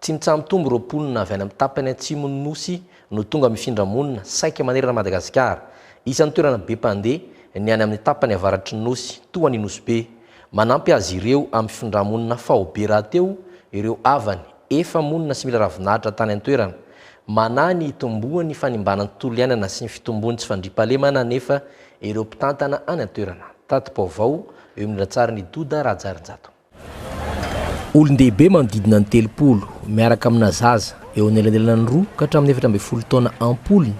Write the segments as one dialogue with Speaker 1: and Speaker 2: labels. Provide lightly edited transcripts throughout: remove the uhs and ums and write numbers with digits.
Speaker 1: Tsy mitsaha-mitombo ireo mponina avy any amin'ny tapany atsimon'ny Nosy no tonga mifindra monina saika manerana an'i Madagasikara. Isan'ny toerana be mpandeha ny any amin'ny tapany avaratry ny Nosy, toa an'i Nosy Be. Manampy azy ireo amin'ny fifindra-monina faobe rahateo ireo havany efa monina sy mila ravinahitra tany an-toerana. Manahy ny hitomboan'ny fanimbana ny tontolo iainana sy ny fitomboan'ny tsy fandriampahalemana anefa ireo mpitantana any an-toerana. Tati-baovao eo amin'ny lahatsarin'i Doda Rahajarinjato. Olon-dehibe manodidina ny 30, miaraka amina zaza eo anelanelan'ny roa ka hatramin'ny 14 taona am-polony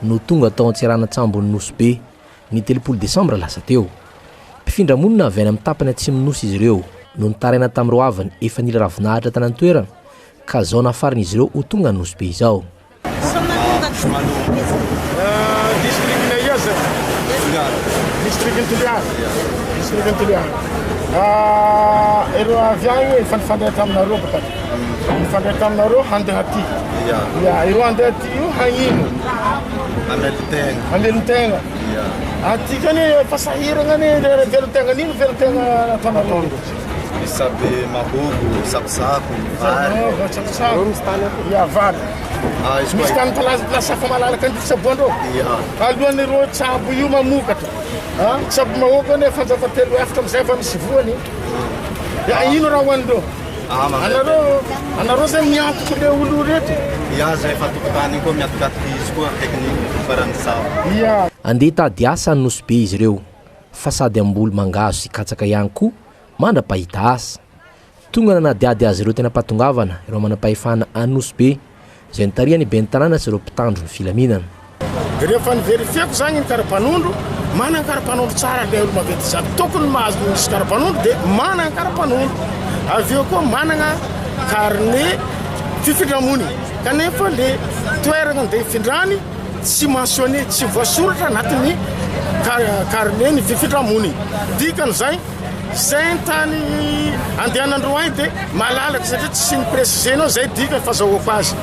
Speaker 1: no tonga tao an-tseranan-tsambon'i Nosy Be, ny 30 desambra lasa teo. Mpifindra monina avy any amin'ny tapany atsimon'ny Nosy izy ireo no nitaraina tamin'ireo havany efa nila ravinahitra tany an-toerana ka zao nafarin'izy ireo ho tonga any Nosy Be izao.
Speaker 2: Aty kany efa sahiragna anie le velon-tegna an'ino velon-tegna ataonareo eto?
Speaker 3: Misy sabe mahôgo, sakotsako, vary.
Speaker 2: Tsakotsako, ya vary.
Speaker 3: Ah, izy koa.
Speaker 2: Misy tany pla- place hafa malalaka an'ity tsaboandreo.
Speaker 3: Ya.
Speaker 2: Alohan'ireo tsabo io mamokatra. Ah, tsabo mahôgo anie fanjava telo efatra amizay efa misy voany. Ya ino raha hoanindreo?
Speaker 3: Ah, mamay.
Speaker 2: Anareo, anareo zay miantoko le olo reto.
Speaker 3: Ya, zay efa tokontany iny koa miatokatoka izy koa akaikin'ny faran'ny tsabo.
Speaker 2: Ya.
Speaker 1: Andeha hitady asa any Nosy Be izy ireo, fa sady hamboly mangahazo sy katsaka ihany koa mandra-pahita asa. Tonga nanadihady azy ireo teny am-pahatongavana ireo manam-pahefana any Nosy Be, izay notarihan'ny ben'ny tanàna sy ireo mpitandro ny filaminana.
Speaker 2: Rehefa ni-verifier-ko zany ny kara-panondro, manana kara-panondro tsara ilay olo maventy izany. Tokony mahazo misy kara-panondro dia manana kara-panondro. Avy eo koa manana carnet fifindra-monina. Kanefa le toerana andeha hifindrany tsy mentionné, tsy voasoratra anatin'ny carnet ny fifindra-monina. Dikan'izay, Zay ny tany andehanandreo agny de malalaka satria tsy ni-preciser-nao zay dikany fazahoako azy.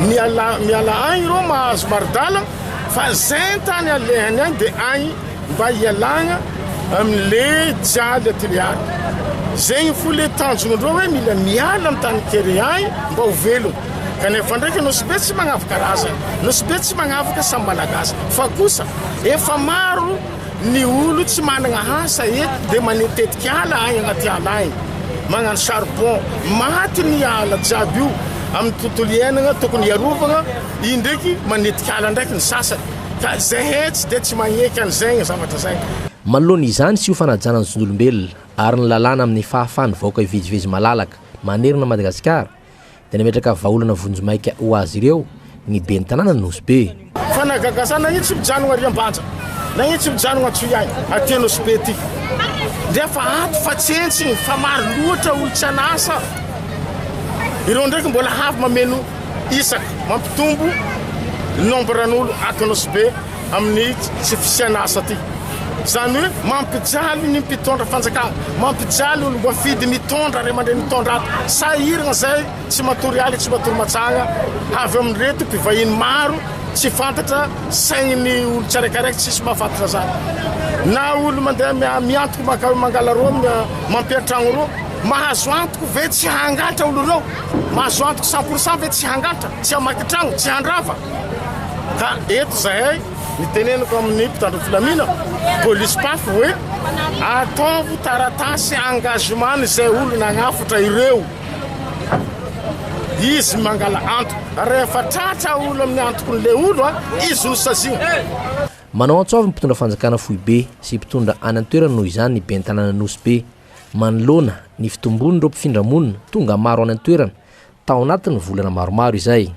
Speaker 2: Miala miala agny reo mahazo mari-dalana fa zay ny tany alehany agny de agny mba hialagna amle jaly a Toliara. Zegny fo le tanjognondreo hoe mila miala am tany kere agny mba ho velogno. Kanefa ndraiky Nosy Be tsy magnavaka razana, Nosy Be tsy magnavaka samy Malagasy fa kosa efa maro Ny olo tsy managna asa eto de manetetiky ala agny agnaty ala agny, magnano charbon, maty ny ala jiaby io amin'ny tontolo iainagna tokony hiarovagna, i ndraiky manetiky ala ndraiky ny sasany, ka zahay tsy de tsy magneky an'izegny zavatra zay.
Speaker 1: Manoloana izany sy ho fanajana ny zon'olombelona ary ny lalàna amin'ny fahafahan'ny vahoaka hivezivezy malalaka manerana an'i Madagasikara dia nametraka vahaolana vonjimaika ho azy ireo ny ben'ny tanànan'i Nosy Be.
Speaker 2: Fa na gaga za nagnino tsy mijanogna ary Ambanja, nagnino tsy mijanogna Antsohiahy aty Nosy Be aty, ndre fa ato fa tsentsigny fa maro loatra olo tsy an'asa, ireo ndraiky mbola avy mameno isaka mampitombo nombre an'olo ato Nosy Be. amin'ny tsy fisian'asa aty. Izany hoe mampijaly ny mpitondra fanjakana, mampijaly olom-boafidy mitondra ray aman-dreny mitondra ato. Sahirana izay tsy matory alina, tsy matory matsagna avy amin'ireto mpivahiny maro tsy fantatra sain'ny olo tsiraikaraiky tsisy mahafantatra zany. Na olo mandeha miantoko maka mangala rô mampiantragno rô, mahazo antoko ve tsy hangalatra olo reo? Mahazo antoko 100% ve tsy hangalatra, tsy hamaky tragno, tsy handrava? Ka eto zahay ny teneniko amin'ny mpitandro filamina, police paf hoe ataovy taratasy engagement izay olo nagnafotra ireo. Izy mangala antoko. Rehefa tratra olo amin'ny antokon'le olo, izy no saziana.
Speaker 1: Manao antso avo ny mpitondra fanjakana foibe sy mpitondra any an-toerana noho izany ny ben'ny tanànan'i Nosy Be manoloana ny fitombon'ireo mpifindra monina tonga maro any an-toerana tao anatin'ny volana maromaro izay.